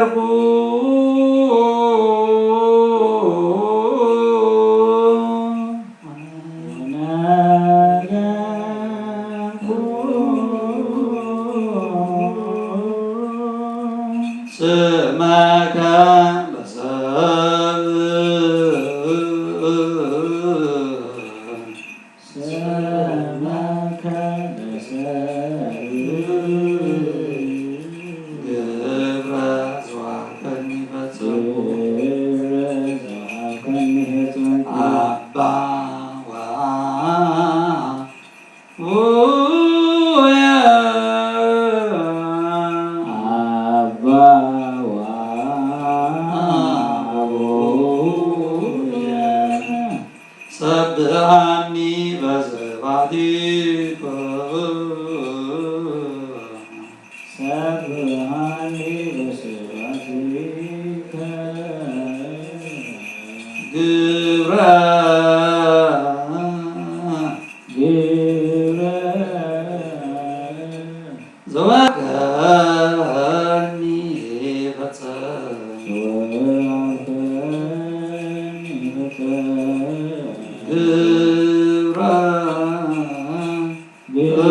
ርቡ ስመከ ለሰብ ስመከ ለሰብ ግብረ ዘወሃብከኒ ፈጸምኩ። ግብረ ዘወሃብከኒ ፈጸምኩ። አባ ወአቡየ። አባ ወአቡየ። ሰብሐኒ በስብሐቲከ። ሰብሐኒ በስብሐቲከ። ግብረ ግብረ ዘወሃብከኒ ፈጸምኩ። ዘወሃብከኒ ፈጸምኩ። ግብረ ግብረ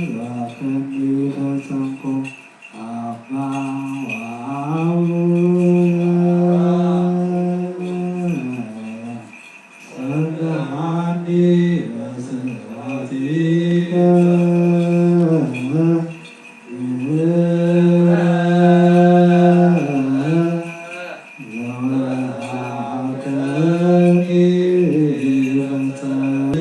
ዘወሃብከኒ ፈጸምኩ። ሰብሐኒ በስብሐቲከ ግብረ ዘወሃብከኒ ፈጸምኩ።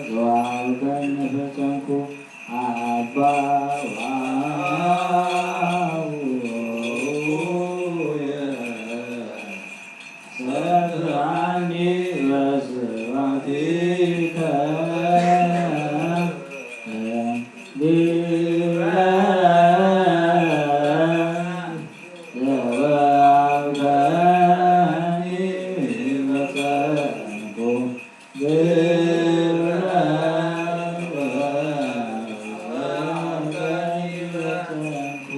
ዘወሃብከኒ ፈጸምኩ። አባ ወአቡየ ሰብሐኒ በስብሐቲከ ግብረ ዘወሃብከኒ ፈጸምኩ። ግብረ ዘወሃብከኒ ፈጸምኩ።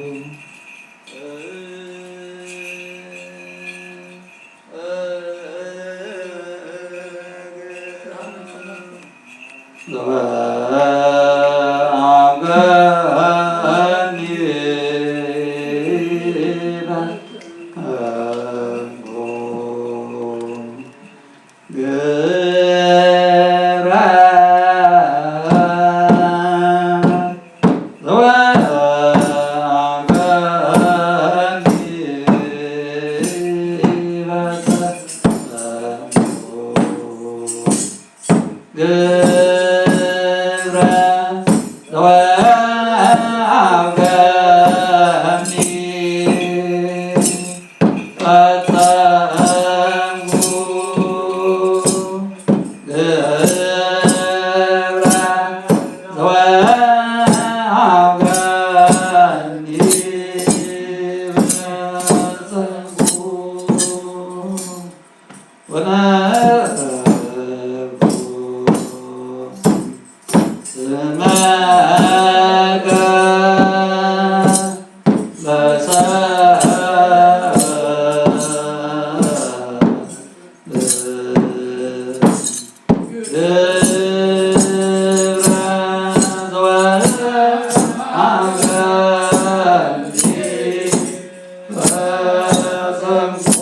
ግብረ ዘወሃብከኒ ፈጸምኩ። ግብረ ዘወሃብከኒ ፈጸምኩ። ወነበብኩ ስመከ በሰብእ ግብረ ዘወሃብከኒ ፈጸምኩ።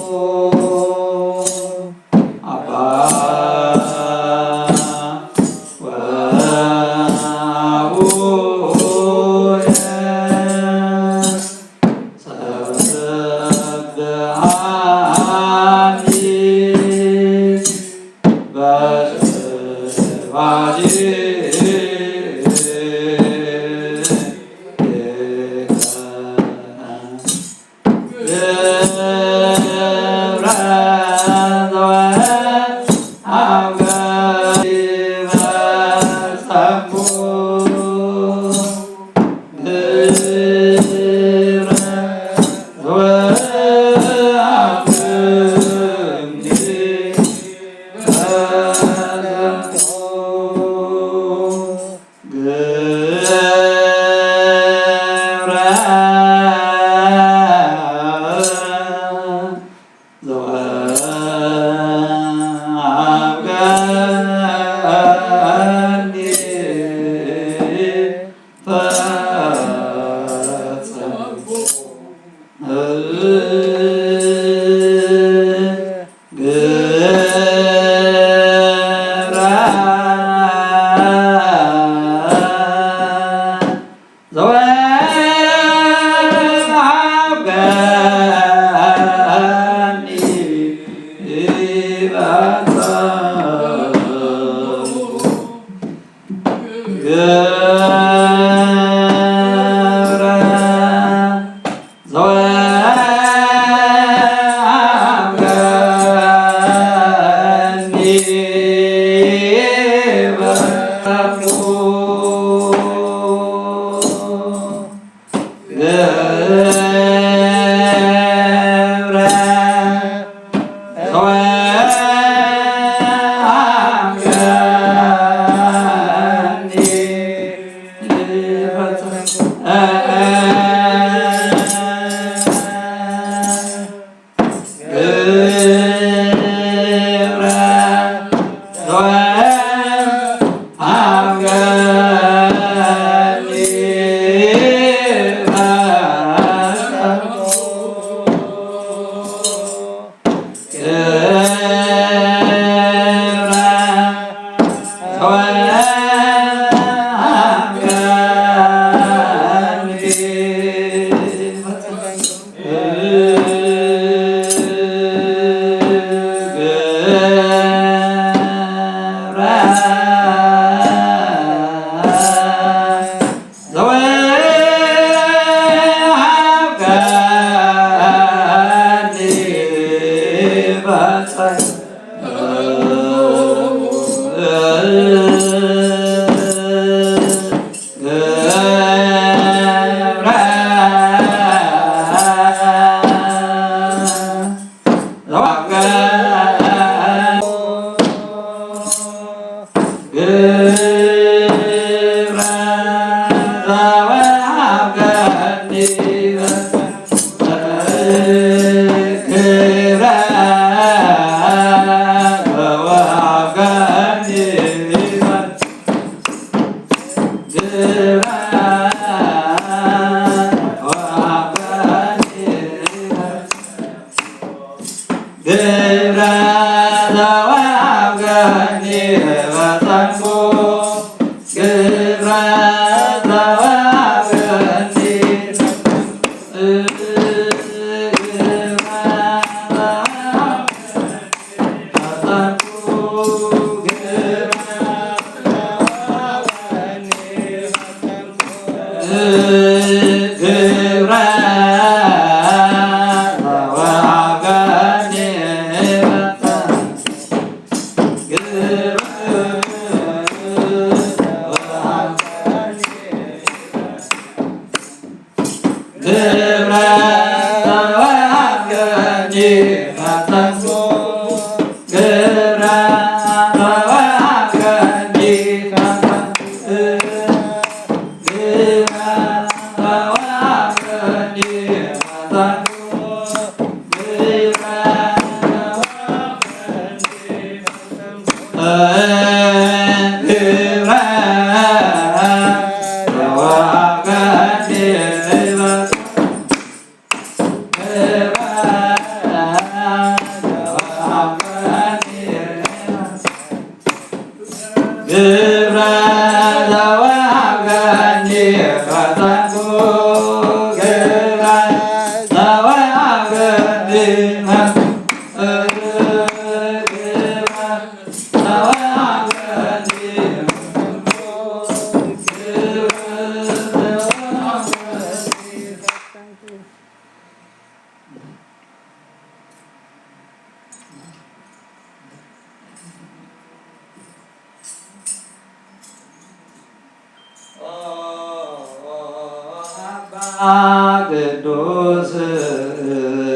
ቅዱስ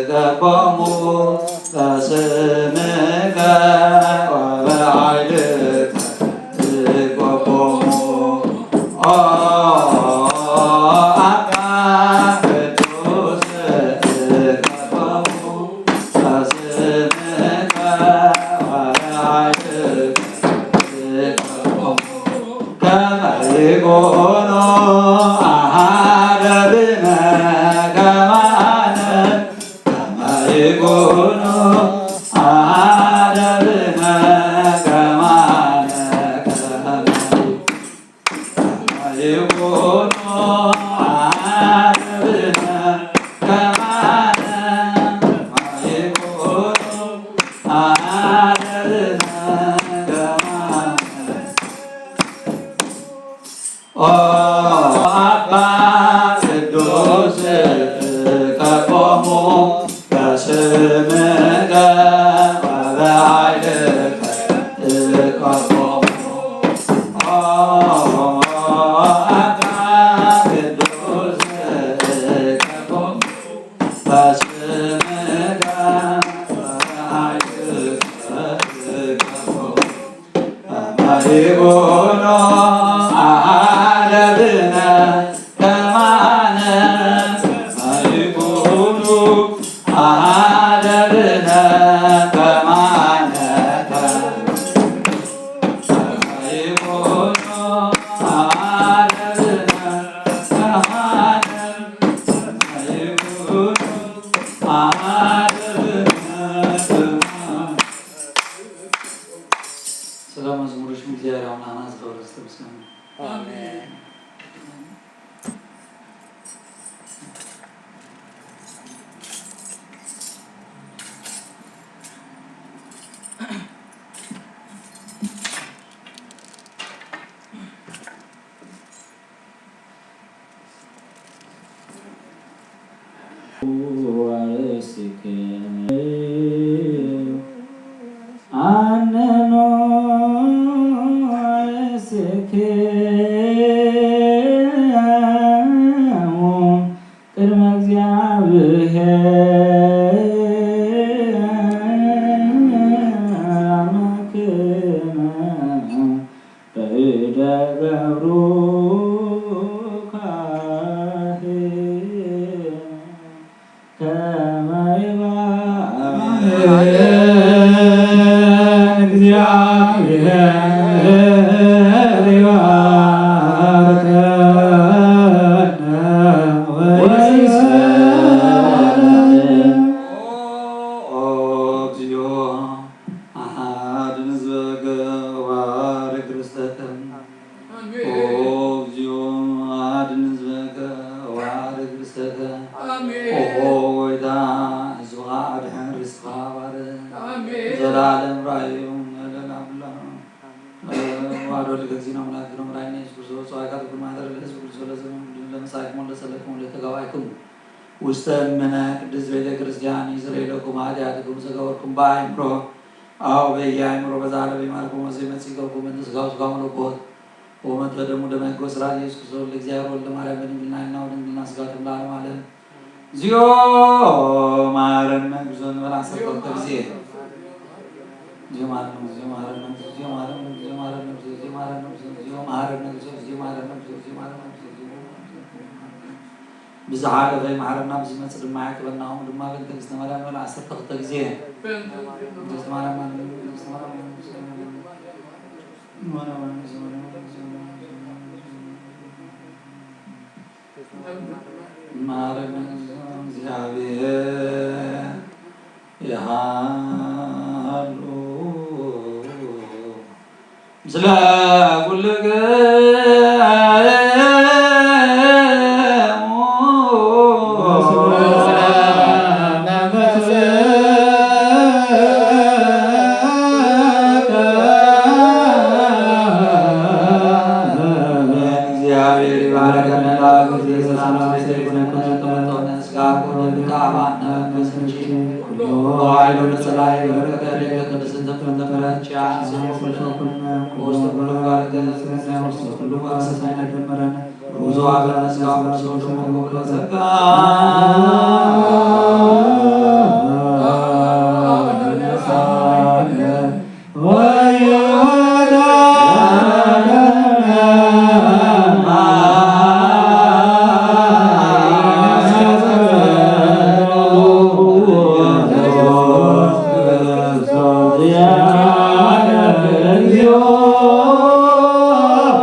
ገቦሙ በስምከ ወበኃይልከ ትጎቦሙ። ኦ አባ ቅዱስ ገቦሙ በስምከ ወበኃይልከ ትጎቦሙ። ከመ ይኩኑ አሐደ ብነ ከማነ፣ ከመ ይኩኑ አሐደ ብነ ከማነ፣ ከመ ይኩኑ አሐደ ብነ ከማነ፣ ከመ ይኩኑ አሐደ ስለ መዝሙርሽም እግዚኣብሔር ኣምላኽና ዝኸበረ ዝተመስገነ። ኣሜን። ቅድመ እግዚኣብሔር አምላክነ በእደ ገብሩ ካህን ከመ ይባርክ እግዚአብሔር ይባርከነ ወይስሐቀነ። ኦ እግዚኦ አሐድን ህዝበከ ወባርክ ርስተከ። አሜን። ኦ እግዚኦ አድን ህዝበከ ወአድን ርስተከ። አሜን። ኦ ጎይታ ህዝብኻ አድሕን ርስትኻ ባርክ። አሜን። ዘላለም ራእዮም ለለዓለም። ዋዶ ልገዚና ሙላት ግኖም ራእይና ኢየሱስ ክርስቶስ ጸዋዕካ ትኩን ማህደር ለህዝብ ክርስቶስ ለዘመን ለምሳይኩም ለጸለኩም ለተጋባይኩም ውስተ እምነ ቅድስት ቤተ ክርስቲያን ይስረይ ለኩም ኃጢአትኩም ዘገበርኩም በአእምሮ አዎ በየአእምሮ በዛለ በማርቆስ የመጽእከኩም እንተ ሥጋው ሥጋ መለኮት ወመንፈስ ደሙ ደመ ሕግ ወሥርዓት ኢየሱስ ክርስቶስ ለእግዚአብሔር ወልደ ማርያም በድንግልና ሕሊና ወድንግልና ሥጋ ትም ለዓለመ ዓለም። እግዚኦ መሐረነ እግዚኦ እንበል ዓሰርተ ክልተ ጊዜ። እግዚኦ መሐረነ እግዚኦ መሐረነ እግዚኦ መሐረነ እግዚኦ መሐረነ እግዚኦ መሐረነ እግዚኦ መሐረነ እግዚኦ መሐረነ እግዚኦ መሐረነ እግዚኦ መሐረነ እግዚኦ መሐረነ እግዚኦ ብዝሓለፈ ይምሓረና፣ ብዝመጽእ ድማ ይዕቅበና። ከምኡ ድማ በእንተ እግዝእትነ ማርያም በል ዓሰርተ ክልተ ግዜ። በእንተ እግዝእትነ ማርያም፣ በእንተ እግዝእትነ ማርያም፣ በእንተ እግዝእትነ ማርያም፣ በእንተ እግዝእትነ ማርያም። ማርያም፣ ማርያም፣ ማርያም፣ ማርያም፣ ማርያም። ማረነ እግዚአብሔር ይሃሉ። ምስለ ኩልክሙ እግዚአብሔር ይባርከነ። ለአግብር ሰላም ዘይኮነ ከመ ተወልደ ስጋ ወደም ከአባነ በስምኪ ኩሎ ኃይሎ ለጸላይ በረከተ ሌለ ቅድስት ፍጥረት ቻ ውስተ ኩሉ ባርከ ውስተ ኩሉ ባርከ